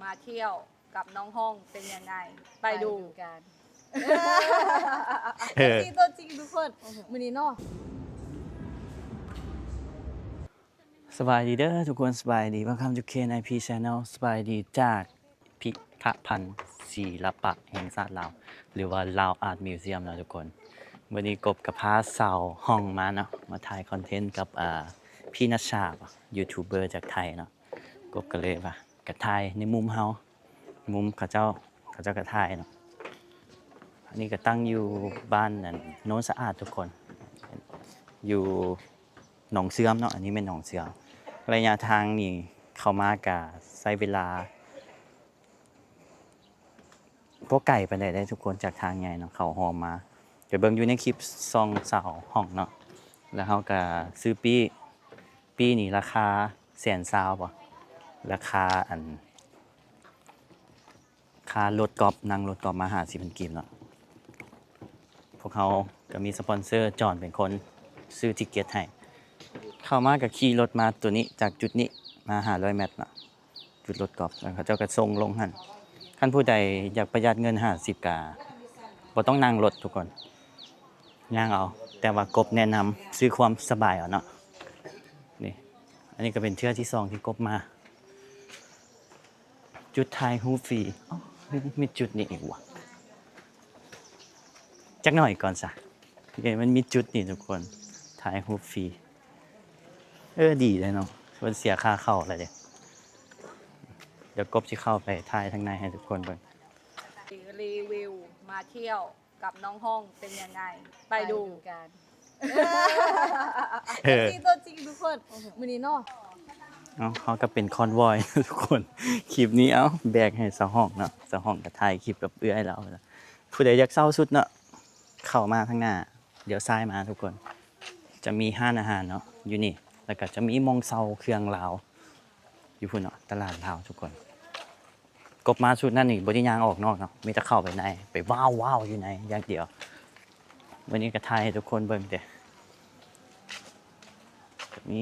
มาเที่ยวกับน้องห้องเป็นยังไง ไปดูกัน เออ เอฟซีตัวจริงทุกคน มื้อนี้เนาะ ສະບາຍດີເດີທຸກຄົນ ສະບາຍດີ Welcome to ເຄ ນາຍພີ Channel ສະບາຍດີຈາກພິພິທະພັນສິລະປະແຫ່ງຊາດລາວ ຫຼືວ່າ Lao Art Museum ເນາະທຸກຄົນ. ມື້ນີ້ກົບກໍພາສາວຫ້ອງມາເນາະ ມາຖ່າຍຄອນເທັນກັບ ເອີ ພີ່ນັດຊາ ຢູທູບເບີຈາກໄທເນາະ. ກົບກໍເລີຍວ່າ ກໍຖ່າຍໃນມຸມເຮົາ ມຸມເຂົາເຈົ້າ ເຂົາເຈົ້າກໍຖ່າຍເນາະ. ອັນນີ້ກໍຕັ້ງຢູ່ບ້ານ ອັນ ໂນນສະອາດທຸກຄົນ ຢູ່ໜອງເຊື່ອມເນາະ ອັນນີ້ແມ່ນໜອງເຊື່ອມ. ໄລຍະທາງນີ້ເຂົ້າມາກໍໃຊ້ເວລາບໍ່ໄກປານໃດເດ້ທຸກຄົນ ຈາກທາງໃຫຍ່ເນາະ ເຂົ້າຮ່ອມມາ. ໄປເບິ່ງຢູ່ໃນຄລິບຊ່ອງສາວຫ້ອງເນາະ ແລ້ວເຮົາກໍຊື້ປີ້ ປີ້ນີ້ລາຄາແສນຊາວບໍ ລາຄາ ອັນ ຄ່າລົດກອບ ນັ່ງລົດກອບມາຫ້າສິບພັນກີບເນາະ. ພວກເຮົາກໍມີສະປອນເຊີຈອນເປັນຄົນຊື້ຕິກເກັດໃຫ້. ເຂົ້າມາກໍຂີ່ລົດມາໂຕນີ້ ຈາກຈຸດນີ້ມາຫ້າຮ້ອຍແມັດເນາະ ຈຸດລົດກອບ ແລ້ວເຂົາເຈົ້າກໍສົ່ງລົງຫັ້ນ. ຄັນຜູ້ໃດຢາກປະຢັດເງິນຫ້າສິບ ກໍບໍ່ຕ້ອງນັ່ງລົດທຸກຄົນ ຍ່າງເອົາ ແຕ່ວ່າກົບແນະນຳຊື້ຄວາມສະບາຍເອົາເນາະ. ນີ້ ອັນນີ້ກໍເປັນເທື່ອທີສອງທີ່ກົບມາ ຈຸດຖ່າຍຮູບຟຣີ ເອົ້າ ມີ ມີຈຸດນີ້ອີກຫວາ ຈັກໜ້ອຍກ່ອນຊະ. ເອີ ມັນມີຈຸດນີ້ທຸກຄົນ ຖ່າຍຮູບຟຣີ. ເອີ ດີເດ້ເນາະ ເພິ່ນເສຍຄ່າເຂົ້າແລ້ວເດ້. ດຽວກົບຊິເຂົ້າໄປຖ່າຍທາງໃນໃຫ້ທຸກຄົນເບິ່ງ. รีวิวมาเที่ยวกับน้องห้องเป็นยังไง ไปดูกัน เออ เอฟซีตัวจริงทุกคน มื้อนี้เนาะ ເອົ້າ ເຮົາກໍເປັນຄອນວອຍທຸກຄົນ. ຄລິບນີ້ ເອົ້າ ແບກໃຫ້ສາວຫ້ອງເນາະ ສາວຫ້ອງກໍຖ່າຍຄລິບກັບເອື້ອຍລາວ. ຜູ້ໃດຢາກເຊົ່າຊຸດເນາະ ເຂົ້າມາທາງໜ້າ ລ້ຽວຊ້າຍມາທຸກຄົນ ຈະມີຮ້ານອາຫານເນາະຢູ່ນີ້ ແລ້ວກໍຈະມີໝ່ອງເຊົ່າເຄື່ອງລາວຢູ່ພຸ້ນເນາະ ຕະຫຼາດລາວທຸກຄົນ. ກົບມາຊຸດນັ້ນນີ້ບໍ່ໄດ້ຍ່າງອອກນອກເນາະ ມີແຕ່ເຂົ້າໄປໃນ ໄປວ້າວໆຢູ່ໃນຢ່າງດຽວ. ມື້ນີ້ກໍຖ່າຍໃຫ້ທຸກຄົນເບິ່ງເດ້ ມີ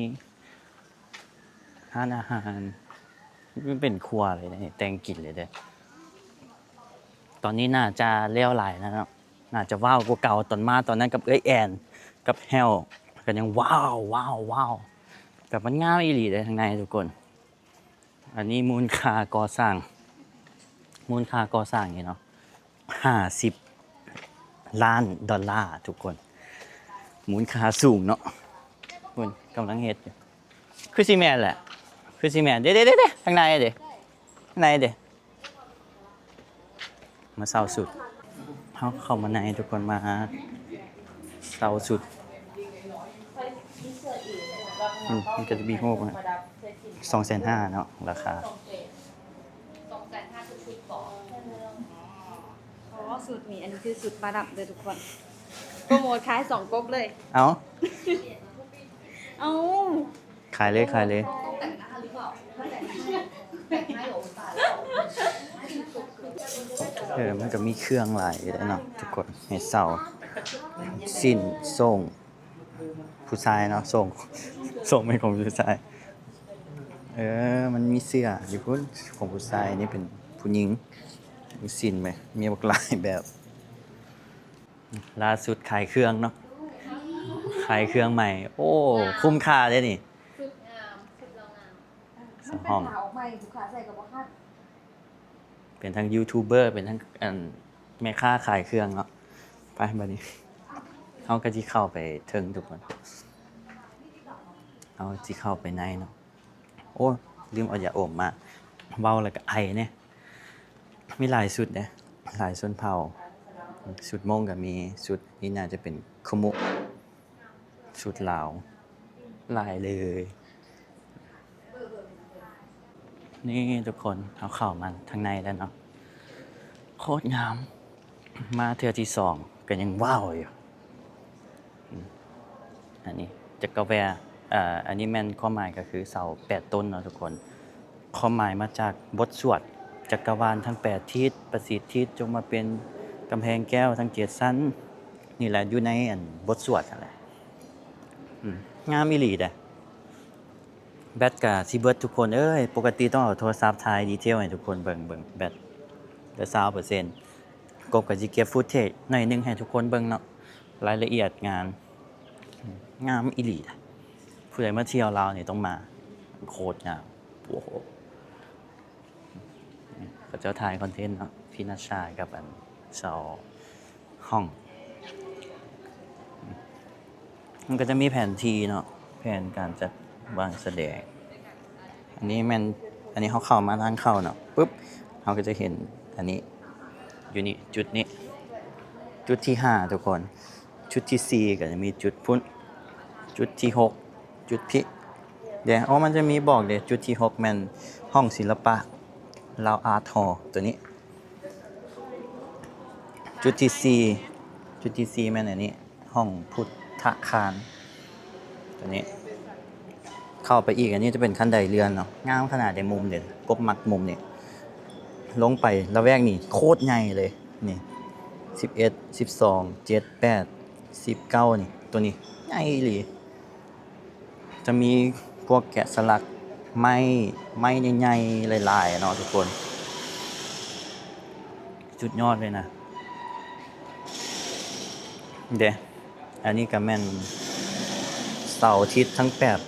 ຮ້ານອາຫານ ມັນເປັນຄົວເລີຍເດ້ ແຕ່ງກິນເລີຍເດ້. ຕອນນີ້ໜ້າຈະແລ້ວຫຼາຍແລ້ວເນາະ ໜ້າຈະວ້າວກວ່າເກົ່າ. ຕອນມາຕອນນັ້ນກັບເອື້ອຍແອນ ກັບແຫ້ວ ກໍຍັງວ້າວໆໆ ແບບມັນງາມອີ່ຫຼີເດ້ທາງໃນທຸກຄົນ. ອັນນີ້ມູນຄ່າກໍ່ສ້າງ ມູນຄ່າກໍ່ສ້າງນີ້ເນາະ ຫ້າສິບລ້ານດອນລາທຸກຄົນ ມູນຄ່າສູງເນາະ. ພຸ້ນກຳລັງເຮັດຢູ່ ຄືຊິແມ່ນແຫຼະ ຄືຊິແມ່ນ. ເດ້ໆໆໆ ທາງໃນເດ້ ທາງໃນເດ້. ມາເຊົ່າຊຸດ ເຮົາເຂົ້າມາໃນທຸກຄົນ ມາເຊົ່າຊຸດ. ອືມ ມັນກໍຈະມີຮູບ ສອງແສນຫ້າເນາະ ລາຄາ ສອງແສນຫ້າທຸກຊຸດບໍ? ອໍ ຊຸດນີ້ ອັນນີ້ຄືຊຸດປະດັບເດີທຸກຄົນ ໂປຣໂມດຂາຍສອງກົບເລີຍ. ເອົ້າ ເອົ້າ ຂາຍເລີຍ ຂາຍເລີຍ. ເອີ ມັນກໍມີເຄື່ອງຫຼາຍຢູ່ເດ້ເນາະທຸກຄົນ ໃຫ້ເຊົ່າ ສິ້ນ ໂສ້ງ ຜູ້ຊາຍເນາະ ໂສ້ງ ໂສ້ງແມ່ນຂອງຜູ້ຊາຍ. ເອີ ມັນມີເສື້ອຢູ່ພຸ້ນຂອງຜູ້ຊາຍ ນີ້ເປັນຜູ້ຍິງ. ມີສິ້ນແໝ ມີບັກຫຼາຍແບບ. ລ່າສຸດຂາຍເຄື່ອງເນາະ ຂາຍເຄື່ອງໃໝ່. ໂອ້ ຄຸ້ມຄ່າເດ້ນີ້ ຊຸດງາມ ຊຸດລາວງາມ ສອງຫ້ອງ ມັນເປັນຜ້າອອກໃໝ່ ລູກຄ້າໃສ່ກໍບໍ່ຄັກ. ເປັນທັງຢູທູບເບີ ເປັນທັງ ອັນ ແມ່ຄ້າຂາຍເຄື່ອງເນາະ. ໄປ ບັດນີ້ເຮົາກໍຊິເຂົ້າໄປເທິງທຸກຄົນ ເຮົາຊິເຂົ້າໄປໃນເນາະ. ໂອ້ ລືມເອົາຢາອົມມາ ເວົ້າແລ້ວກໍໄອແດ່. ມີຫຼາຍຊຸດເດ້ ຫຼາຍຊົນເຜົ່າ ຊຸດມົ້ງກໍມີ ຊຸດນີ້ໜ້າຈະເປັນຄຸມຸ ຊຸດລາວ ຫຼາຍເລີຍ. ນີ້ທຸກຄົນ ເຮົາເຂົ້າມາທາງໃນແລ້ວເນາະ ໂຄດງາມ. ມາເທື່ອທີສອງກໍຍັງວ້າວຢູ່. ອືມ ອັນນີ້ຈັກກະແວ ເອີ ອັນນີ້ແມ່ນຄວາມໝາຍກໍຄືເສົາແປດຕົ້ນເນາະທຸກຄົນ. ຄວາມໝາຍມາຈາກບົດສວດ ຈັກກະວານທັງແປດທິດ ປະສິດທິດ ຈົ່ງມາເປັນກຳແພງແກ້ວທັງເຈັດຊັ້ນ. ນີ້ແຫຼະ ຢູ່ໃນ ອັນ ບົດສວດຫັ້ນແຫຼະ. ອືມ ງາມອີ່ຫຼີເດ້. ແບັດກະຊິເບິດທຸກຄົນເອີຍ. ປົກກະຕິຕ້ອງເອົາໂທລະສັບຖ່າຍດີເທວໃຫ້ທຸກຄົນເບິ່ງ, ເບິ່ງແບັດເຫຼືອຊາວເປີເຊັນ. ກົບກະຊິເກັບຟຸດເທຈໜ້ອຍໜຶ່ງໃຫ້ທຸກຄົນເບິ່ງເນາະ, ລາຍລະອຽດງານ ງາມອີ່ຫຼີ. ຜູ້ໃດມາທ່ຽວລາວນີ້ຕ້ອງມາ, ໂຄດງາມ. ໂອ້ໂຫ. ເຂົາເຈົ້າຖ່າຍຄອນເທັນເນາະ, ພີ່ນັດຊາກັບອັນຊາວຮ່ອງ. ມັນກໍຈະມີແຜນທີ່ເນາະ, ແຜນການຈັດວາງສະແດງ. ອັນນີ້ແມ່ນ, ອັນນີ້ເຮົາເຂົ້າມາທາງເຂົ້າເນາະ, ປຶບ ເຮົາກໍຈະເຫັນອັນນີ້ ຢູ່ນີ້ ຈຸດນີ້ ຈຸດທີຫ້າທຸກຄົນ. ຈຸດທີສີ່ກໍຈະມີຈຸດພຸ້ນ, ຈຸດທີຫົກ ຈຸດພີ້ເດ້. ໂອ້ ມັນຈະມີບອກເດ້, ຈຸດທີຫົກແມ່ນຫ້ອງສິລະປະ Lao Art Hall ໂຕນີ້. ຈຸດທີສີ່ ຈຸດທີສີ່ແມ່ນອັນນີ້ ຫ້ອງພຸດທະຄານ ໂຕນີ້. ເຂົ້າໄປອີກ ອັນນີ້ຈະເປັນຄັນໄດເລື່ອນເນາະ, ງາມຂະໜາດໃດ. ມຸມເດ້, ກົບມັກມຸມນີ້. ລົງໄປລະແວກນີ້ໂຄດໃຫຍ່ເລີຍ. ນີ້ ສິບເອັດ ສິບສອງ ເຈັດ ແປດ ສິບເກົ້າ ນີ້ ໂຕນີ້ໃຫຍ່ອີ່ຫຼີ. ຈະມີພວກແກະສະຫຼັກໄມ້, ໄມ້ໃຫຍ່ໆຫຼາຍໆເນາະທຸກຄົນ. ສຸດຍອດເລີຍນະ. ເດ້ ອັນນີ້ກໍແມ່ນເສົາທິດທັງແປດ,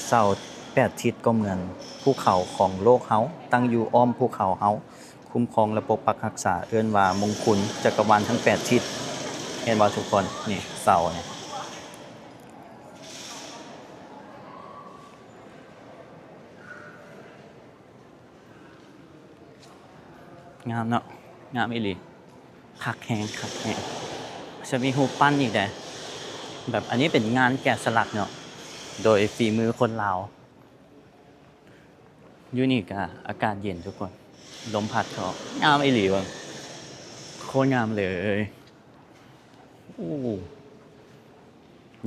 ເສົາແປດທິດກໍເໝືອນພູເຂົາຂອງໂລກເຮົາ, ຕັ້ງຢູ່ອ້ອມພູເຂົາເຮົາ, ຄຸ້ມຄອງ ແລະ ປົກປັກຮັກສາ, ເອີ້ນວ່າມົງຄຸນຈັກກະວານທັງແປດທິດ. ເຫັນບໍ່ທຸກຄົນ? ນີ້ເສົານີ້ ງາມເນາະ, ງາມອີ່ຫຼີ. ຄັກແຮງ, ຄັກແຮງ. ຈະມີຮູບປັ້ນອີກເດ້. ແບບອັນນີ້ເປັນງານແກະສະຫຼັກເນາະ, ໂດຍຝີມືຄົນລາວ. ຢູ່ນີ້ກະອາກາດເຢັນທຸກຄົນ, ລົມພັດເຂົ້າ. ງາມອີ່ຫຼີເບິ່ງ, ໂຄດງາມເລີຍ. ໂອ້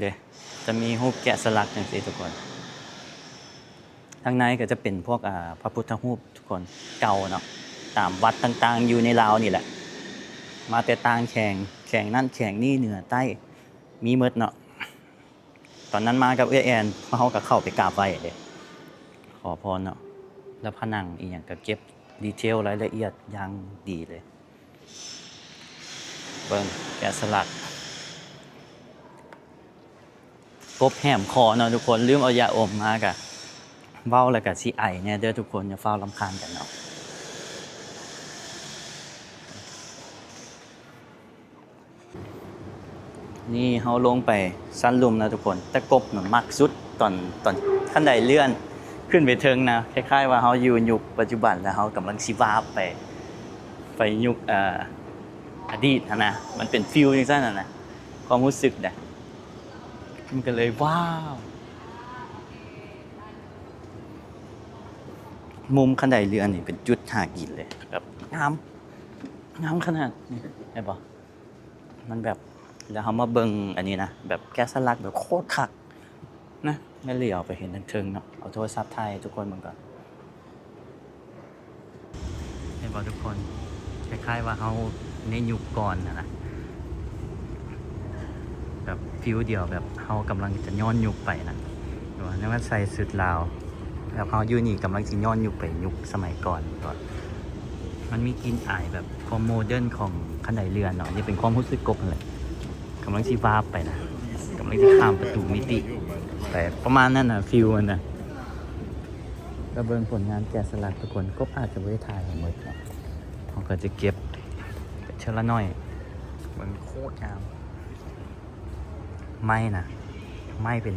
ເດ້ ຈະມີຮູບແກະສະຫຼັກຈັ່ງຊີ້ທຸກຄົນ. ທາງໃນກໍຈະເປັນພວກ ອ່າ ພະພຸດທະຮູບທຸກຄົນ, ເກົ່າເນາະ, ຕາມວັດຕ່າງໆຢູ່ໃນລາວນີ້ແຫຼະ. ມາແຕ່ຕ່າງແຂວງ, ແຂວງນັ້ນແຂວງນີ້, ເໜືອໃຕ້ ມີໝົດເນາະ. ຕອນນັ້ນມາກັບເອື້ອຍແອນ, ເຮົາກໍເຂົ້າໄປກາບໄຫວ້ເດ້, ຂໍພອນເນາະ. ແລ້ວຜະໜັງອີ່ຫຍັງກໍເກັບດີເທວລາຍລະອຽດຢ່າງດີເລີຍ. ເບິ່ງແກະສະຫຼັກ ກົບແຫມຄໍເນາະທຸກຄົນ. ລືມເອົາຢາອົມມາ, ກະເວົ້າແລ້ວກະຊິໄອແດ່ເດີທຸກຄົນ, ຢ່າຟ້າວລຳຄານກັນເນາະ. ນີ້ເຮົາລົງໄປຊັ້ນລຸ່ມແລ້ວທຸກຄົນ, ແຕ່ກົບນະມັກສຸດຕອນ, ຕອນຄັນໄດເລື່ອນຂຶ້ນໄປເທິງນະ, ຄ້າຍໆວ່າເຮົາຢູ່ຍຸກປັດຈຸບັນ ແລ້ວເຮົາກຳລັງຊິວາບໄປ, ໄປຍຸກ, ເອີ, ອະດີດຫັ້ນນະ. ມັນເປັນຟີລຈັ່ງຊັ້ນຫັ້ນນະ, ຄວາມຮູ້ສຶກນະ, ມັນກໍເລີຍ ວ້າວ! ມຸມຄັນໄດເລື່ອນນີ້ເປັນຈຸດຫາກິນເລີຍ, ແບບງາມ, ງາມຂະໜາດນີ້, ເຫັນບໍ່? ມັນແບບ, ແລ້ວເຮົາມາເບິ່ງອັນນີ້ນະ, ແບບແກະສະຫຼັກແບບໂຄດຄັກນະ. ແມ່ນຫຼຽວໄປເຫັນທາງເທິງເນາະ, ເອົາໂທລະສັບຖ່າຍໃຫ້ທຸກຄົນເບິ່ງກ່ອນ. ເຫັນບໍ່ທຸກຄົນ? ຄ້າຍໆວ່າເຮົາໃນຍຸກກ່ອນຫັ້ນນະ, ແບບຟີລດຽວແບບເຮົາກຳລັງຈະຍ້ອນຍຸກໄປນະ, ແຕ່ວ່າໃນມັນໃສ່ຊຸດລາວ, ແບບເຮົາຢູ່ນີ້ກຳລັງຊິຍ້ອນຍຸກໄປຍຸກສະໄໝກ່ອນ. ກໍມັນມີກິ່ນອາຍແບບຄວາມໂມເດີນຂອງຄັນໄດເລື່ອນເນາະ, ນີ້ເປັນຄວາມຮູ້ສຶກກົບຫັ້ນແຫຼະ, ກຳລັງຊິວາບໄປນະ, ກຳລັງຊິຂ້າມປະຕູມິຕິໄປ, ປະມານນັ້ນນະ, ຟີລມັນນະ. ກໍເບິ່ງຜົນງານແກະສະຫຼັກທຸກຄົນ, ກົບອາດຈະບໍ່ໄດ້ຖ່າຍໃຫ້ໝົດເນາະ, ເຮົາກໍຈະເກັບເທື່ອລະໜ້ອຍ. ເບິ່ງໂຄດງາມ, ໄມ້ນະ, ໄມ້ເປັນ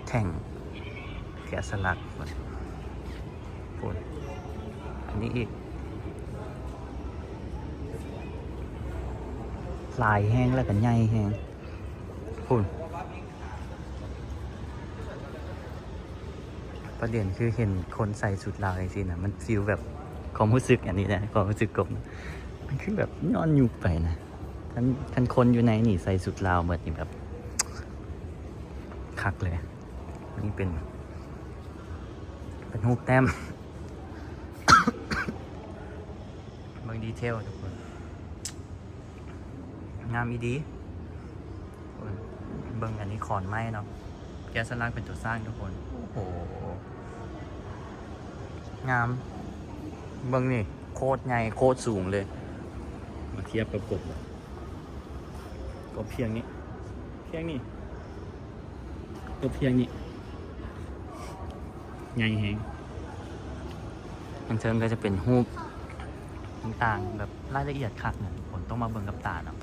ແທ່ງແກະສະຫຼັກພຸ້ນ, ອັນນີ້ອີກ, ຫຼາຍແຮງ ແລ້ວກໍໃຫຍ່ແຮງ. ພຸ້ນ, ປະເດັນຄືເຫັນຄົນໃສ່ຊຸດລາວຈັ່ງຊີ້ນະ, ມັນຟີລແບບຄວາມຮູ້ສຶກອັນນີ້ນະ, ຄວາມຮູ້ສຶກກົບ, ມັນຄືແບບຍ້ອນຍຸກໄປນະ. ຄັນ, ຄັນຄົນຢູ່ໃນນີ້ໃສ່ຊຸດລາວໝົດນີ້ແບບຄັກເລີຍ. ນີ້ເປັນ, ເປັນຮູບແຕ້ມ. ເບິ່ງດີເທວທຸກຄົນ, ງາມອີ່ດີ. ເບິ່ງອັນນີ້ຂອນໄມ້ເນາະ, ແກະສະຫຼັກເປັນຕົວຊ້າງທຸກຄົນ. ໂອ້ໂຫ ງາມ. ເບິ່ງນີ້ ໂຄດໃຫຍ່ ໂຄດສູງເລີຍ. ມາທຽບກັບກົບເນາະ. ກົບພຽງນີ້ ພຽງນີ້ ກົບພຽງນີ້ ໃຫຍ່ແຮງ. ທາງເທິງກໍຈະເປັນຮູບຕ່າງໆ ແບບລາຍລະອຽດຄັກນະທຸກຄົນ ຕ້ອງມາເບິ່ງກັບຕາເນາະ.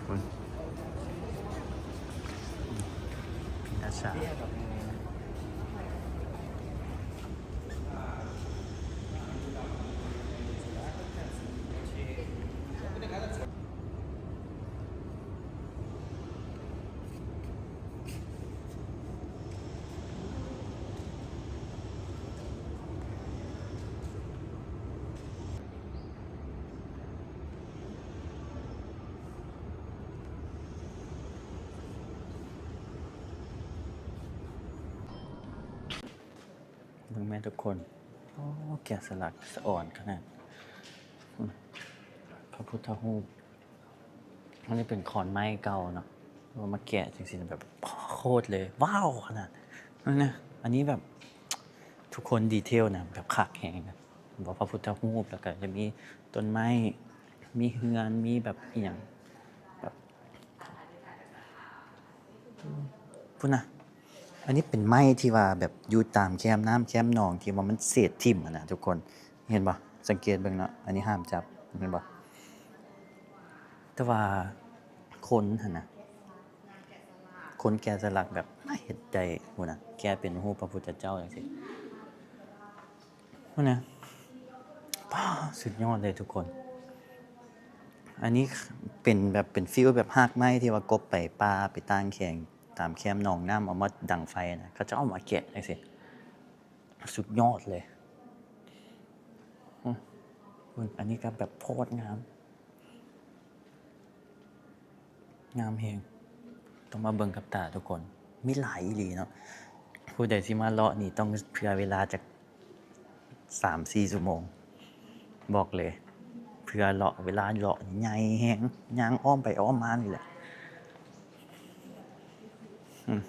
ອືມ ອືມ ອາຊາ. ເບິ່ງແມ່ນທຸກຄົນ. ໂອ້ ແກະສະຫຼັກສະອອນຂະໜາດ. ອືມ ພະພຸດທະຮູບ. ອັນນີ້ເປັນຂອນໄມ້ເກົ່າເນາະ ເອົາມາແກະຈັ່ງຊີ້ແບບໂຄດເລີຍ ວ້າວຂະໜາດນັ້ນນະ. ອັນນີ້ແບບທຸກຄົນດີເທວນະ ແບບຄັກແຮງນະ. ເຫັນບໍ່ ພະພຸດທະຮູບ ແລ້ວກໍຈະມີຕົ້ນໄມ້ ມີເຮືອນ ມີແບບອີ່ຫຍັງແບບ ພຸ້ນນະ. ອັນນີ້ເປັນໄມ້ທີ່ວ່າແບບຢູ່ຕາມແຄມນ້ຳແຄມໜອງ ທີ່ວ່າມັນເສດຖິ້ມຫັ້ນນະທຸກຄົນ. ເຫັນບໍ່? ສັງເກດເບິ່ງເນາະ ອັນນີ້ຫ້າມຈັບ ເຫັນບໍ່? ແຕ່ວ່າຄົນຫັ້ນນະ ຄົນແກະສະຫຼັກແບບເຮັດໄດ້ພຸ້ນນະ ແກະເປັນຮູບພະພຸດທະເຈົ້າຈັ່ງຊີ້ ພຸ້ນນະ. ປ້າ ສຸດຍອດເລີຍທຸກຄົນ. ອັນນີ້ເປັນແບບ ເປັນຟີລແບບຮາກໄມ້ທີ່ວ່າກົບໄປປ່າ ໄປຕາງແຄມ ຕາມແຄມໜອງນ້ຳ ເອົາມາດັງໄຟນະ ເຂົາເຈົ້າເອົາມາແກະຈັ່ງຊີ້ ສຸດຍອດເລີຍ. ອືມ ເບິ່ງ ອັນນີ້ກໍແບບໂຄດງາມ ງາມແຮງ ຕ້ອງມາເບິ່ງກັບຕາທຸກຄົນ. ມີຫຼາຍອີ່ຫຼີເນາະ ຜູ້ໃດຊິມາເລາະນີ້ຕ້ອງເຜື່ອເວລາຈັກສາມສີ່ຊົ່ວໂມງ ບອກເລີຍ. ເຜື່ອເລາະ ເວລາເລາະໃຫຍ່ແຮງ ຍ່າງອ້ອມໄປອ້ອມມານີ້ແຫຼະ. ອືມ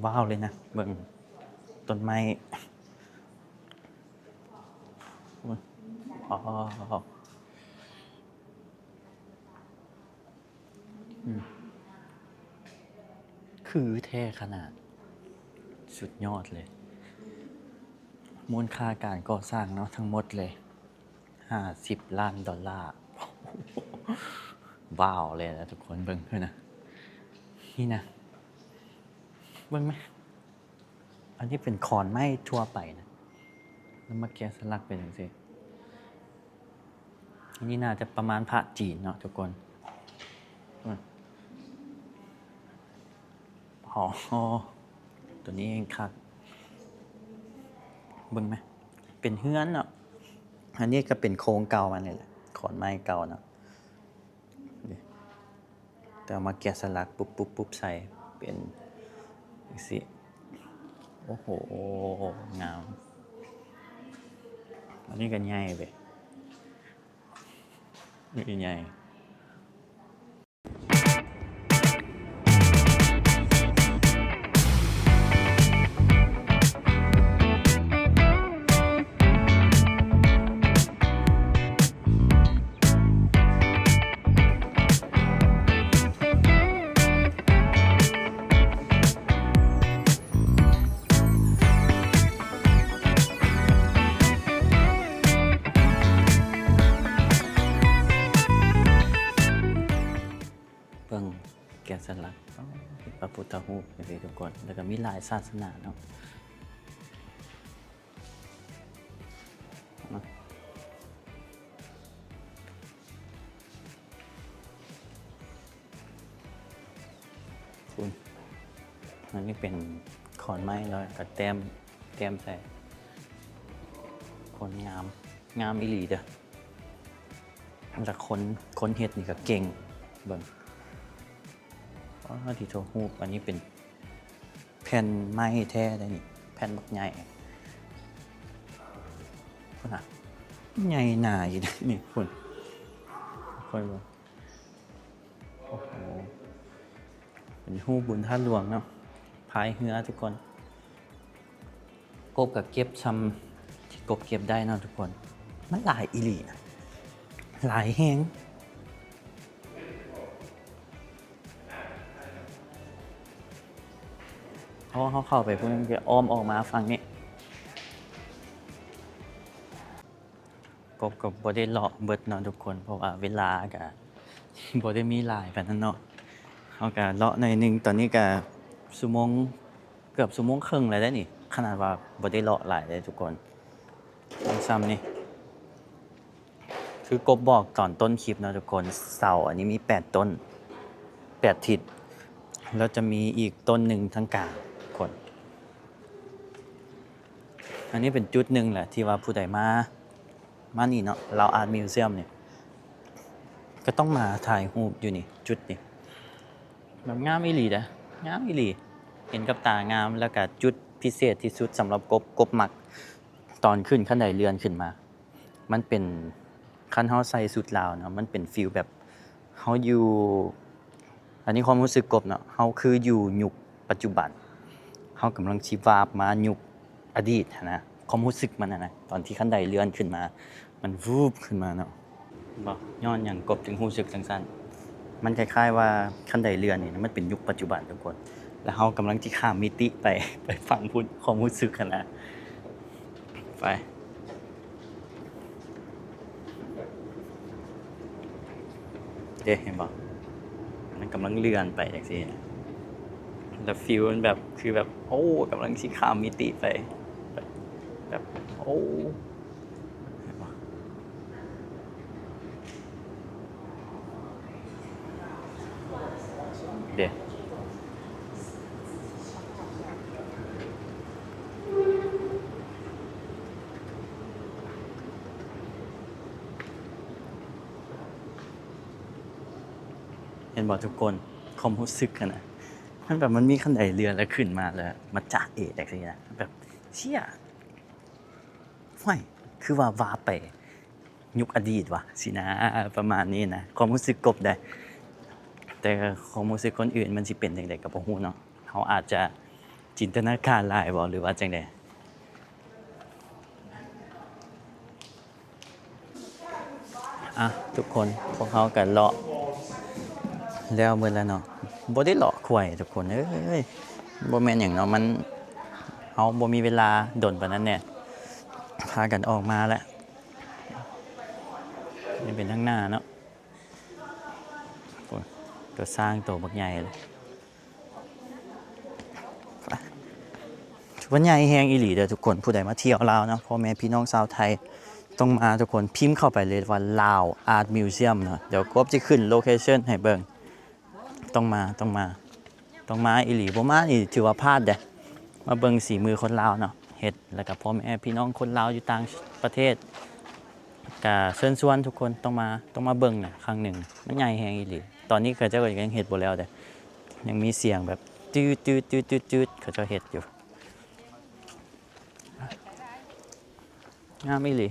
ວ້າວເລີຍນະ ເບິ່ງຕົ້ນໄມ້. ໂອ້ຍ ອໍ ອືມ ຄືແທ້ຂະໜາດ ສຸດຍອດເລີຍ. ມູນຄ່າການກໍ່ສ້າງເນາະ ທັງໝົດເລີຍ ຫ້າສິບລ້ານດອນລາ. ວ້າວເລີຍນະທຸກຄົນ ເບິ່ງເພິ່ນນະ ນີ້ນະ ເບິ່ງແມະ. ອັນນີ້ເປັນຂອນໄມ້ທົ່ວໄປນະ ແລ້ວມາແກະສະຫຼັກເປັນຈັ່ງຊີ້. ອັນນີ້ໜ້າຈະປະມານພະຈີນເນາະທຸກຄົນ. ອືມ ອໍ ໂຕນີ້ແຮງຄັກ ເບິ່ງແມະ ເປັນເຮືອນເນາະ. ອັນນີ້ກໍເປັນໂຄງເກົ່າມັນນີ້ແຫຼະ ຂອນໄມ້ເກົ່າເນາະ. ແຕ່ເອົາມາແກະສະຫຼັກປຸບໆໆໃສ່ເປັນຈັ່ງຊີ້. ໂອ້ໂຫ ງາມ. ອັນນີ້ກໍໃຫຍ່ເວີຍ ນີ້ໃຫຍ່. ເບິ່ງແກະສະຫຼັກ ເປັນພະພຸດທະຮູບຈັ່ງຊີ້ທຸກຄົນ ແລ້ວກໍມີຫຼາຍສາສະໜາເນາະ. ພຸ້ນ ອັນນີ້ເປັນຂອນໄມ້ ແລ້ວກໍແຕ້ມ ແຕ້ມໃສ່ ຄົນງາມ ງາມອີ່ຫຼີເດີ້. ແລ້ວຄົນ ຄົນເຮັດນີ້ກໍເກັ່ງ ເບິ່ງ ປາດ ທີ່ໂທ້ ຮູບ ອັນນີ້ເປັນແຜ່ນໄມ້ແທ້ເດ້ນີ້ ແຜ່ນບັກໃຫຍ່ ພຸ້ນນະ ໃຫຍ່ໜາຢູ່ເດ້ນີ້ ພຸ້ນ ຄ່ອຍເບິ່ງ. ເປັນຮູບບຸນທາດຫຼວງເນາະ ພາຍເຮືອທຸກຄົນ. ກົບກໍເກັບຊ່ຳທີ່ກົບເກັບໄດ້ເນາະທຸກຄົນ. ມັນຫຼາຍອີ່ຫຼີນະ ຫຼາຍແຮງ. ເພາະວ່າເຮົາເຂົ້າໄປພຸ້ນ ມັນຈະອ້ອມອອກມາຝັ່ງນີ້. ກົບກໍບໍ່ໄດ້ເລາະເບິດເນາະທຸກຄົນ ເພາະວ່າເວລາກໍບໍ່ໄດ້ມີຫຼາຍປານນັ້ນເນາະ. ເຮົາກໍເລາະໜ້ອຍໜຶ່ງ. ຕອນນີ້ກໍຊົ່ວໂມງ ເກືອບຊົ່ວໂມງເຄິ່ງແລ້ວເດ້ນີ້ ຂະໜາດວ່າບໍ່ໄດ້ເລາະຫຼາຍເດ້ທຸກຄົນ. ຊ່ຳນີ້ ຄືກົບບອກຕອນຕົ້ນຄລິບເນາະທຸກຄົນ ເສົາອັນນີ້ມີແປດຕົ້ນ ແປດທິດ ແລ້ວຈະມີອີກຕົ້ນໜຶ່ງທາງກາງທຸກຄົນ. ອັນນີ້ເປັນຈຸດໜຶ່ງແຫຼະທີ່ວ່າຜູ້ໃດມາ ມານີ້ເນາະ ລາວອາດມິວຊຽມນີ້ ກໍຕ້ອງມາຖ່າຍຮູບຢູ່ນີ້ ຈຸດນີ້ ແບບງາມອີ່ຫຼີເດ້ ງາມອີ່ຫຼີ ເຫັນກັບຕາງາມ. ແລ້ວກໍຈຸດພິເສດທີ່ສຸດສຳລັບກົບ ກົບມັກຕອນຂຶ້ນຄັນໄດເລື່ອນຂຶ້ນມາ ມັນເປັນ ຄັນເຮົາໃສ່ຊຸດລາວເນາະ ມັນເປັນຟີລແບບເຮົາຢູ່ ອັນນີ້ຄວາມຮູ້ສຶກກົບເນາະ ເຮົາຄືຢູ່ຍຸກປັດຈຸບັນ ເຮົາກຳລັງຊິວາບມາຍຸກອະດີດຫັ້ນນະ. ຄວາມຮູ້ສຶກມັນຫັ້ນນະ ຕອນທີ່ຄັນໄດເລື່ອນຂຶ້ນມາ ມັນວູບຂຶ້ນມາເນາະ. ບໍ່ ຍ້ອນຫຍັງກົບຈຶ່ງຮູ້ສຶກຈັ່ງຊັ້ນ? ມັນຄ້າຍໆວ່າຄັນໄດເລື່ອນນີ້ນະ ມັນເປັນຍຸກປັດຈຸບັນທຸກຄົນ ແລ້ວເຮົາກຳລັງຊິຂ້າມມິຕິໄປ ໄປຝັ່ງພຸ້ນ ຄວາມຮູ້ສຶກຫັ້ນນະ. ໄປ ເດ້ ເຫັນບໍ່? ມັນກຳລັງເລື່ອນໄປຈັ່ງຊີ້ ແລ້ວຟີລມັນແບບ ຄືແບບ ໂອ້ ກຳລັງຊິຂ້າມມິຕິໄປ ແບບ ແບບ ໂອ້ ເຫັນບໍ່? ເດ້ ເຫັນບໍ່ທຸກຄົນ? ຄວາມຮູ້ສຶກຫັ້ນນະ ມັນແບບ ມັນມີຄັນໄດເລື່ອນ ແລ້ວຂຶ້ນມາ ແລ້ວມາຈາເອຈັ່ງຊີ້ນະ ແບບ ເຊຍ ຫ້ວຍ ຄືວ່າ ວ່າໄປ ຍຸກອະດີດວ່າ ຊີ້ນະ ປະມານນີ້ນະ ຄວາມຮູ້ສຶກກົບໄດ໋. ແຕ່ຄວາມຮູ້ສຶກຄົນອື່ນມັນຊິເປັນຈັ່ງໃດກໍບໍ່ຮູ້ເນາະ. ເຮົາອາດຈະຈິນຕະນາການຫຼາຍບໍ ຫຼືວ່າຈັ່ງໃດ? ອ່ະ ທຸກຄົນ ພວກເຮົາກໍເລາະແລ້ວໝົດແລ້ວເນາະ. ບໍ່ໄດ້ເລາະຄວາຍທຸກຄົນເອີຍ ບໍ່ແມ່ນຫຍັງເນາະ ມັນ ເຮົາບໍ່ມີເວລາດົນປານນັ້ນແດ່ ພາກັນອອກມາແລ້ວ. ນີ້ເປັນທາງໜ້າເນາະ ໂອ້ ຕົວຊ້າງໂຕບັກໃຫຍ່ເລີຍ ຖືວ່າໃຫຍ່ແຮງອີ່ຫຼີເດີທຸກຄົນ. ຜູ້ໃດມາທ່ຽວລາວເນາະ ພໍ່ແມ່ພີ່ນ້ອງຊາວໄທ ຕ້ອງມາທຸກຄົນ. ພິມເຂົ້າໄປເລີຍວ່າ Lao Art Museum ເນາະ. ດຽວກົບຊິຂຶ້ນໂລເຄຊັນໃຫ້ເບິ່ງ. ຕ້ອງມາ ຕ້ອງມາ ຕ້ອງມາອີ່ຫຼີ. ບໍ່ມານີ້ຖືວ່າພາດເດ້ ມາເບິ່ງສີມືຄົນລາວເນາະ ເຮັດ. ແລ້ວກໍພໍ່ແມ່ພີ່ນ້ອງຄົນລາວຢູ່ຕ່າງປະເທດ ກະເຊີນຊວນທຸກຄົນຕ້ອງມາ ຕ້ອງມາເບິ່ງນະຄັ້ງໜຶ່ງ. ມັນໃຫຍ່ແຮງອີ່ຫຼີ. ຕອນນີ້ເຂົາເຈົ້າກໍຍັງເຮັດບໍ່ແລ້ວເດ້ ຍັງມີສຽງແບບ ຈືດໆ ເຂົາເຈົ້າເຮັດຢູ່. ງາມອີ່ຫຼີ.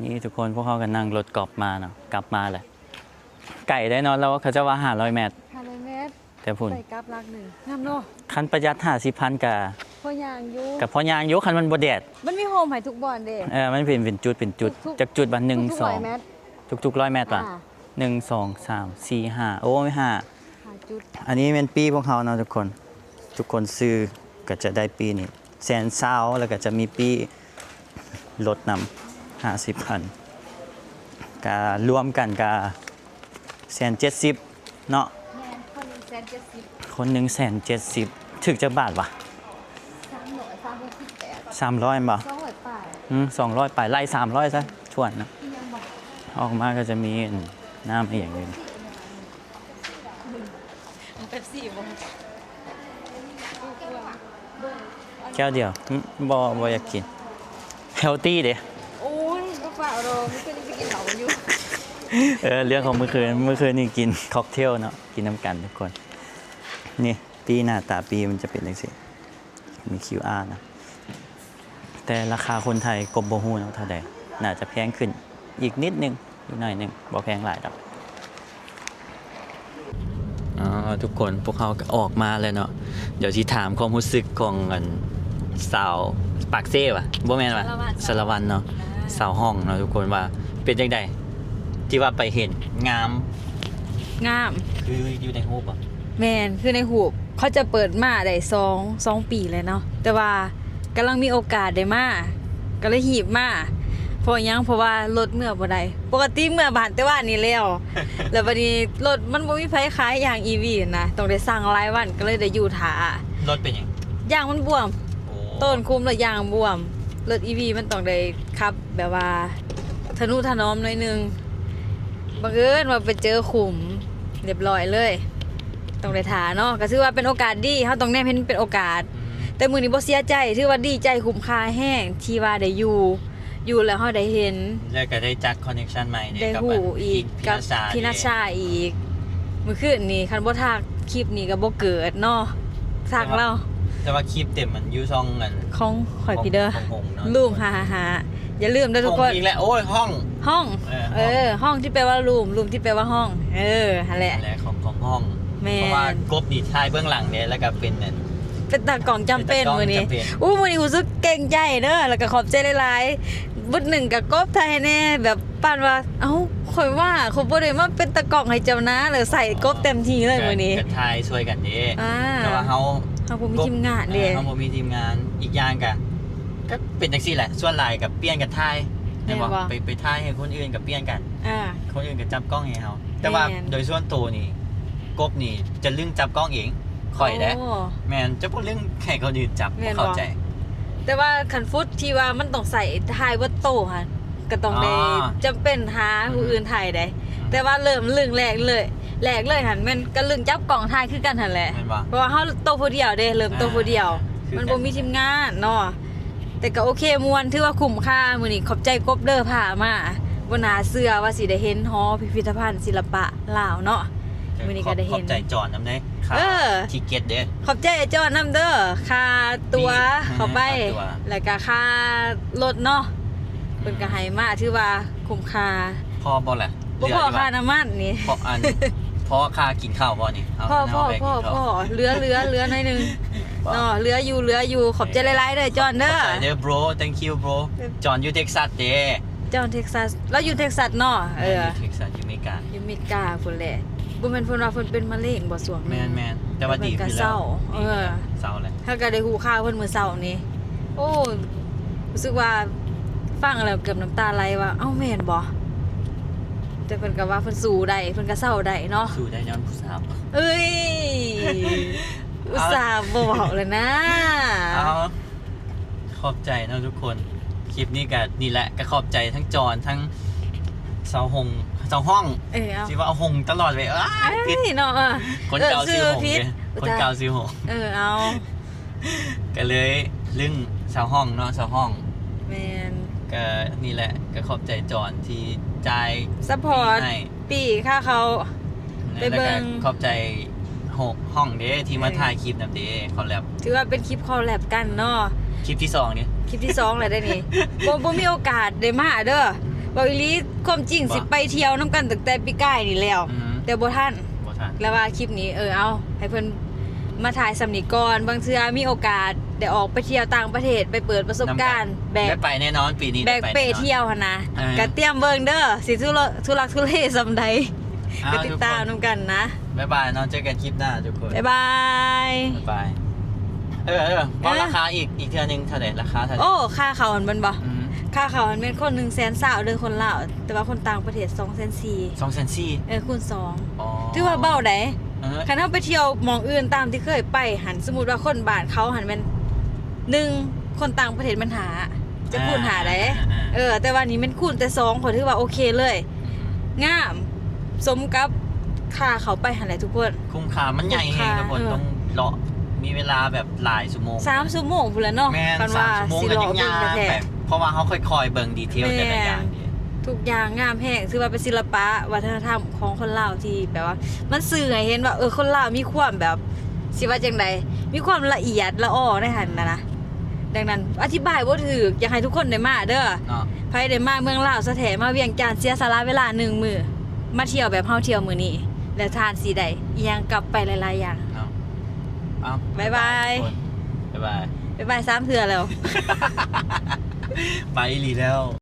ນີ້ທຸກຄົນ ພວກເຮົາກໍນັ່ງລົດກອບມາເນາະ ກັບມາແຫຼະ. ໄກໄດ໋ເນາະ ແລ້ວເຂົາເຈົ້າວ່າຫ້າຮ້ອຍແມັດ ຫ້າຮ້ອຍແມັດ ແຕ່ພຸ້ນ ໄປກັບຫຼັກໜຶ່ງ ງາມເນາະ. ຄັນປະຢັດຫ້າສິບພັນກະພໍຍ່າງຢູ່ ກະພໍຍ່າງຢູ່ ຄັນມັນບໍ່ແດດ. ມັນມີໂຮມໃຫ້ທຸກບ່ອນເດ້. ເອີ ມັນເປັນ ເປັນຈຸດ ເປັນຈຸດ ທຸກໆ ຈັກຈຸດບາດ ໜຶ່ງ ທຸກໆ ສອງ ຮ້ອຍແມັດ ທຸກໆ ຮ້ອຍແມັດຫວາ? ອ່າ ໜຶ່ງ ສອງ ສາມ ສີ່ ຫ້າ ໂອ້ຍ ຫ້າ ຫ້າຈຸດ. ອັນນີ້ແມ່ນປີ້ພວກເຮົາເນາະທຸກຄົນ ທຸກຄົນຊື້ກໍຈະໄດ້ປີ້ນີ້ ແສນຊາວ ແລ້ວກໍຈະມີປີ້ລົດນຳ ຫ້າສິບພັນ ກະລວມກັນກະແສນເຈັດສິບເນາະ. ແມ່ນ ຄົນໜຶ່ງແສນເຈັດສິບ ຄົນໜຶ່ງແສນເຈັດສິບ. ຖືກຈັກບາດຫວາ? ສາມຮ້ອຍ ສາມຮ້ອຍແມ່ນບໍ່? ສອງຮ້ອຍປາຍ ອືມ ສອງຮ້ອຍປາຍ ໄລ່ສາມຮ້ອຍຊະ ຖ້ວນເນາະ. ອີ່ຫຍັງບໍ່? ອອກມາກໍຈະມີ ອັນ ນ້ຳອີ່ຫຍັງຢູ່ ເປັບຊີບໍ່? ແກ້ວດຽວ ອືມ ບໍ່ ບໍ່ຢາກກິນ ເຮລຕີ້ເດ້. ໂອ້ຍ ບໍ່ຟ້າວດອກ ມື້ຄືນນີ້ໄປກິນເຫຼົ້າຢູ່. ເອີ ເລື່ອງຂອງມື້ຄືນ ມື້ຄືນນີ້ກິນຄອກເທວເນາະ ກິນນຳກັນທຸກຄົນ. ນີ້ ປີ້ ໜ້າຕາປີ້ມັນຈະເປັນຈັ່ງຊີ້ ມີຄິວອານະ. ແຕ່ລາຄາຄົນໄທກົບບໍ່ຮູ້ເນາະເທົ່າໃດ ໜ້າຈະແພງຂຶ້ນອີກນິດໜຶ່ງ ອີກໜ້ອຍໜຶ່ງ ບໍ່ແພງຫຼາຍດອກ. ເນາະທຸກຄົນ ພວກເຮົາກໍອອກມາແລ້ວເນາະ. ດຽວຊິຖາມຄວາມຮູ້ສຶກຂອງອັນສາວປາກເຊຫວາ? ບໍ່ແມ່ນຫວາ? ສາລະວັນ ສາລະວັນເນາະ. ອ່າ ສາວຮ່ອງເນາະທຸກຄົນ ວ່າເປັນຈັ່ງໃດ ທີ່ວ່າໄປເຫັນງາມ? ງາມ ຄືຢູ່ໃນຮູບບໍ່? ແມ່ນ ຄືໃນຮູບ. ເຂົາຈະເປີດມາໄດ້ສອງ ສອງປີແລ້ວເນາະ ແຕ່ວ່າກຳລັງມີໂອກາດໄດ້ມາ ກໍເລີຍຮີບມາ. ເພາະຫຍັງ? ເພາະວ່າລົດເມືອບໍ່ໄດ້. ປົກກະຕິເມືອບ້ານແຕ່ວານນີ້ແລ້ວ ແລ້ວບັດນີ້ລົດມັນບໍ່ມີໃຜຂາຍຢາງອີວີຫັ້ນນະ ຕ້ອງໄດ້ສັ່ງຫຼາຍວັນ ກໍເລີຍໄດ້ຢູ່ຖ້າ. ລົດເປັນຫຍັງ? ຢາງມັນບວມ. ໂອ້ ໂຕນຄຸມແລ້ວຢາງບວມ. ລົດອີວີມັນຕ້ອງໄດ້ຂັບແບບວ່າທະນຸຖະໜອມໜ້ອຍໜຶ່ງ. ບັງເອີນວ່າໄປເຈີຂຸມ ຮຽບຮ້ອຍເລີຍ. ຕ້ອງໄດ້ຖ້າເນາະ ກໍຖືວ່າເປັນໂອກາດດີ ເຮົາຕ້ອງແນມເຫັນເປັນໂອກາດ. ອືມ ແຕ່ມື້ນີ້ບໍ່ເສຍໃຈ ຖືວ່າດີໃຈ ຄຸ້ມຄ່າແຮງທີ່ວ່າໄດ້ຢູ່ ຢູ່ແລ້ວເຮົາໄດ້ເຫັນ ແລ້ວກໍໄດ້ຈັດຄອນເນັກຊັນໃໝ່ເດ້ ໄດ້ຮູ້ອີກກັບ ພີ່ນັດຊາອີກ. ມື້ຄືນນີ້ຄັນບໍ່ທັກຄລິບນີ້ກໍບໍ່ເກີດເນາະ. ທັກລາວ ແຕ່ວ່າຄລິບເຕັມມັນຢູ່ຊ່ອງອັນຂອງຂ້ອຍພີ້ເດີ ຂອງຫົງເນາະ ລູມຫ້າຫ້າຫ້າ. ຢ່າລືມເດີທຸກຄົນ ຫົງອີກແລ້ວ. ໂອ້ຍ ຫ້ອງ ຫ້ອງ ເອີ ຫ້ອງທີ່ແປວ່າລູມ ລູມທີ່ແປວ່າຫ້ອງ. ເອີ ຫັ້ນແຫຼະ ຫັ້ນແຫຼະ ຂອງ ຂອງຫ້ອງ. ແມ່ນ ເພາະວ່າກົບນີ້ຖ່າຍເບື້ອງຫຼັງເດ້ ແລ້ວກໍເປັນ ເປັນຕາກ້ອງຈຳເປັນມື້ນີ້. ໂອ້ ມື້ນີ້ຮູ້ສຶກເກງໃຈເດີ ແລ້ວກໍຂອບໃຈຫຼາຍໆ. ບຶດໜຶ່ງກໍກົບຖ່າຍໃຫ້ແດ່ ແບບປານວ່າ ເອົ້າ ຂ້ອຍວ່າຂ້ອຍບໍ່ໄດ້ມາເປັນຕາກ້ອງໃຫ້ເຈົ້ານາ ແລ້ວໃສ່ກົບເຕັມທີ່ເລີຍມື້ນີ້ ກໍຖ່າຍຊ່ວຍກັນເດ້. ອ່າ ແຕ່ວ່າເຮົາ ເຮົາບໍ່ມີທີມງານເດ້ ເອີ ເຮົາບໍ່ມີທີມງານ. ອີກຢ່າງກໍ ກໍເປັນຈັ່ງຊີ້ແຫຼະ ສ່ວນຫຼາຍກໍປ່ຽນກັນຖ່າຍ ແມ່ນບໍ່? ໄປ ໄປຖ່າຍໃຫ້ຄົນອື່ນກໍປ່ຽນກັນ ອ່າ ຄົນອື່ນກໍຈັບກ້ອງໃຫ້ເຮົາ. ແຕ່ວ່າ ແມ່ນ ໂດຍສ່ວນໂຕນີ້ ກົບນີ້ຈະລຶ້ງຈັບກ້ອງເອງ ຂ້ອຍເດ້. ໂອ້ ແມ່ນ ຈະບໍ່ລຶ້ງໃຫ້ຄົນອື່ນຈັບ ແມ່ນບໍ່? ບໍ່ເຂົ້າໃຈ. ແຕ່ວ່າຄັນຟຸດທີ່ວ່າມັນຕ້ອງໃສ່ຖ່າຍເບິດໂຕຫັ້ນ ກໍຕ້ອງໄດ້ ອໍ ຈຳເປັນຫາ ອືມ ຜູ້ອື່ນຖ່າຍໄດ໋. ອືມ ແຕ່ວ່າເລີ່ມລຶ້ງແລກເລີຍ ແລກເລີຍຫັ້ນແມ່ນກໍລຶ້ງຈັບກ້ອງຖ່າຍຄືກັນຫັ້ນແຫຼະ ແມ່ນບໍ່? ເພາະວ່າເຮົາໂຕຜູ້ດຽວເດ້ ເລີ່ມໂຕຜູ້ດຽວ ອ່າ ຄືກັນ ມັນບໍ່ມີທີມງານເນາະ. ແຕ່ກໍໂອເຄ ມ່ວນ ຖືວ່າຄຸ້ມຄ່າ. ມື້ນີ້ຂອບໃຈກົບເດີພາມາ ບໍ່ໜ້າເຊື່ອວ່າຊິໄດ້ເຫັນຫໍພິພິທະພັນສິລະປະລາວເນາະ. ມື້ນີ້ກໍໄດ້ເຫັນ ຂອບໃຈຈອນນຳເດ້ ຄ່າ ເອີ ທິກເກັດເດ້. ຂອບໃຈອ້າຍຈອນນຳເດີ ຄ່າຕົ໋ວ ມີ ເຂົ້າໄປ ຄ່າຕົ໋ວ ແລ້ວກໍຄ່າລົດເນາະ ອືມ ເພິ່ນກໍໃຫ້ມາ ຖືວ່າຄຸ້ມຄ່າ. ພໍບໍ່ລະ? ບໍ່ພໍຄ່ານ້ຳມັນນີ້ ເພາະອັນ ພໍຄ່າກິນເຂົ້າບໍ່ນີ້? ພໍ ພໍ ພໍ ພໍ ເຫຼືອ ເຫຼືອ ເຫຼືອໜ້ອຍໜຶ່ງເນາະ ເຫຼືອຢູ່ ເຫຼືອຢູ່. ຂອບໃຈຫຼາຍໆເດີຈອນເດີ ຂອບໃຈເດີ bro. Thank you bro. ຈອນຢູ່ເທັກຊັສເດ້ ຈອນເທັກຊັສ ລາວຢູ່ເທັກຊັສເນາະ. ເອີ ຢູ່ເທັກຊັສ ຢູ່ເມກາ ຢູ່ເມກາພຸ້ນແຫຼະ. ບໍ່ແມ່ນເພິ່ນວ່າເພິ່ນເປັນມະເຣັງບໍ່ຊ່ວງໜຶ່ງ ແມ່ນໆ ແຕ່ວ່າດີຂຶ້ນແລ້ວ ເຊົາ ເອີ ດີຂຶ້ນແລ້ວ ເຊົາແລ້ວ. ເຮົາກໍໄດ້ຮູ້ຂ່າວເພິ່ນມື້ເຊົ້ານີ້ ໂອ້ ຮູ້ສຶກວ່າຟັງແລ້ວເກືອບນ້ຳຕາໄຫຼວ່າ ເອົ້າ ແມ່ນບໍ່? ແຕ່ເພິ່ນກໍວ່າເພິ່ນສູ້ໄດ້ ເພິ່ນກໍເຊົາໄດ້ເນາະ ສູ້ໄດ້ຍ້ອນຜູ້ສາວ. ເອີຍ ອຸດສ່າບໍ່ເວົ້າແລ້ວນາ. ເອົາ ຂອບໃຈເນາະທຸກຄົນ. ຄລິບນີ້ກໍນີ້ແຫຼະ ກໍຂອບໃຈທັງຈອນ ທັງສາວຫົງ ສາວຫ້ອງ ເອີ ເອົາ ຊິວ່າຫົງຕະຫຼອດເວີຍ ເອີຍ ຜິດເນາະ ເອີ ຄົນເກົ່າຊື່ຫົງເດ້ ຄົນເກົ່າຊື່ຫົງ ເອີ ເອົາ ກໍເລີຍລຶ້ງສາວຫ້ອງເນາະ ສາວຫ້ອງ. ແມ່ນ ກໍນີ້ແຫຼະ ກໍຂອບໃຈຈອນທີ່ຈ່າຍ ຊັບພອດ ໃຫ້ ປີ້ຄ່າເຂົ້າ ໄປເບິ່ງ ແລ້ວກໍຂອບໃຈຫ້ອງເດ້ ທີ່ມາ ເອີ ຖ່າຍຄລິບນຳເດ້ ຄອລແລັບ ຖືວ່າເປັນຄລິບຄອລແລັບກັນເນາະ. ຄລິບທີສອງນີ້ ຄລິບທີສອງແລ້ວເດ້ນີ້ ບໍ່ ບໍ່ມີໂອກາດໄດ້ມາເດີ ເວົ້າອີ່ຫຼີ. ຄວາມຈິງ ວ່າ ຊິໄປທ່ຽວນຳກັນຕັ້ງແຕ່ປີກາຍນີ້ແລ້ວ ອືມ ແຕ່ບໍ່ທັນ ບໍ່ທັນ ແລ້ວວ່າຄລິບນີ້ ເອີ ເອົາ ໃຫ້ເພິ່ນມາຖ່າຍສ່ຳນີ້ກ່ອນ ບາງເທື່ອມີໂອກາດໄດ້ອອກໄປທ່ຽວຕ່າງປະເທດ ໄປເປີດປະສົບການ ນຳກັນ ແບກ ໄດ້ໄປແນ່ນອນ ປີນີ້ ແບກເປ້ທ່ຽວຫັ້ນນະ ເອີ ກໍຕຽມເບິ່ງເດີ ຊິທຸລັກທຸເລສ່ຳໃດ ກໍຕິດຕາມນຳກັນນະ. ບາຍບາຍເນາະ ເຈີກັນຄລິບໜ້າທຸກຄົນ ບາຍບາຍ ບາຍບາຍ. ເອີ ເອີ ເວົ້າ ເອີ ລາຄາອີກ ອີກເທື່ອໜຶ່ງເທົ່າໃດ? ລາຄາເທົ່າໃດ? ໂອ້ ຄ່າເຂົ້າຫັ້ນແມ່ນບໍ່? ອືມ ຄ່າເຂົ້າຫັ້ນແມ່ນຄົນໜຶ່ງແສນຊາວເດີ ຄົນລາວ ແຕ່ວ່າຄົນຕ່າງປະເທດສອງແສນສີ່ ສອງແສນສີ່ ເອີ ຄູນສອງ ອໍ ຖືວ່າເບົາໃດ໋. ເອີ ຄັນເຮົາໄປທ່ຽວໝ່ອງອື່ນຕາມທີ່ເຄີຍໄປຫັ້ນ ສົມມຸດວ່າຄົນບ້ານເຂົາຫັ້ນແມ່ນ ໜຶ່ງ ຄົນຕ່າງປະເທດແມ່ນຫ້າ ຈະຄູນຫ້າໃດ໋. ອ່າ ເອີ ແຕ່ວ່ານີ້ແມ່ນຄູນແຕ່ສອງ ຂ້ອຍຖືວ່າໂອເຄເລີຍ ອືມ ງາມ ສົມກັບຄ່າເຂົ້າໄປຫັ້ນແຫຼະທຸກຄົນ. ຄຸ້ມຄ່າ ມັນໃຫຍ່ແຮງ ຄຸ້ມຄ່າ ທຸກຄົນ ເອີ ຕ້ອງເລາະ ມີເວລາແບບຫຼາຍຊົ່ວໂມງ ສາມຊົ່ວໂມງພຸ້ນແຫຼະເນາະ. ແມ່ນ ຄັນວ່າ ສາມຊົ່ວໂມງ ຊິເລາະເບິ່ງແທ້ໆ ເພາະວ່າເຮົາຄ່ອຍໆເບິ່ງດີເທວ ແມ່ນ ແຕ່ລະຢ່າງ ທຸກຢ່າງງາມແຮງ ຖືວ່າເປັນສິລະປະວັດທະນະທຳຂອງຄົນລາວ ທີ່ແບບວ່າມັນສື່ໃຫ້ເຫັນວ່າ ເອີ ຄົນລາວມີຄວາມແບບ ຊິວ່າຈັ່ງໃດ ມີຄວາມລະອຽດລະອໍໃນຫັ້ນນະ. ດັ່ງນັ້ນອະທິບາຍບໍ່ຖືກ ຢາກໃຫ້ທຸກຄົນໄດ້ມາເດີ ເນາະ ໃຜໄດ້ມາເມືອງລາວສະແທ້ ມາວຽງຈັນ ເສຍສະຫຼະເວລາໜຶ່ງມື້ ມາທ່ຽວແບບເຮົາທ່ຽວມື້ນີ້ ແລ້ວທ່ານຊິໄດ້ອີ່ຫຍັງກັບໄປຫຼາຍໆຢ່າງ. ເນາະ ເອົາ ບາຍບາຍ ບາຍບາຍ ທຸກຄົນ ບາຍບາຍ ບາຍບາຍສາມເທື່ອແລ້ວ ໄປອີ່ຫຼີແລ້ວ.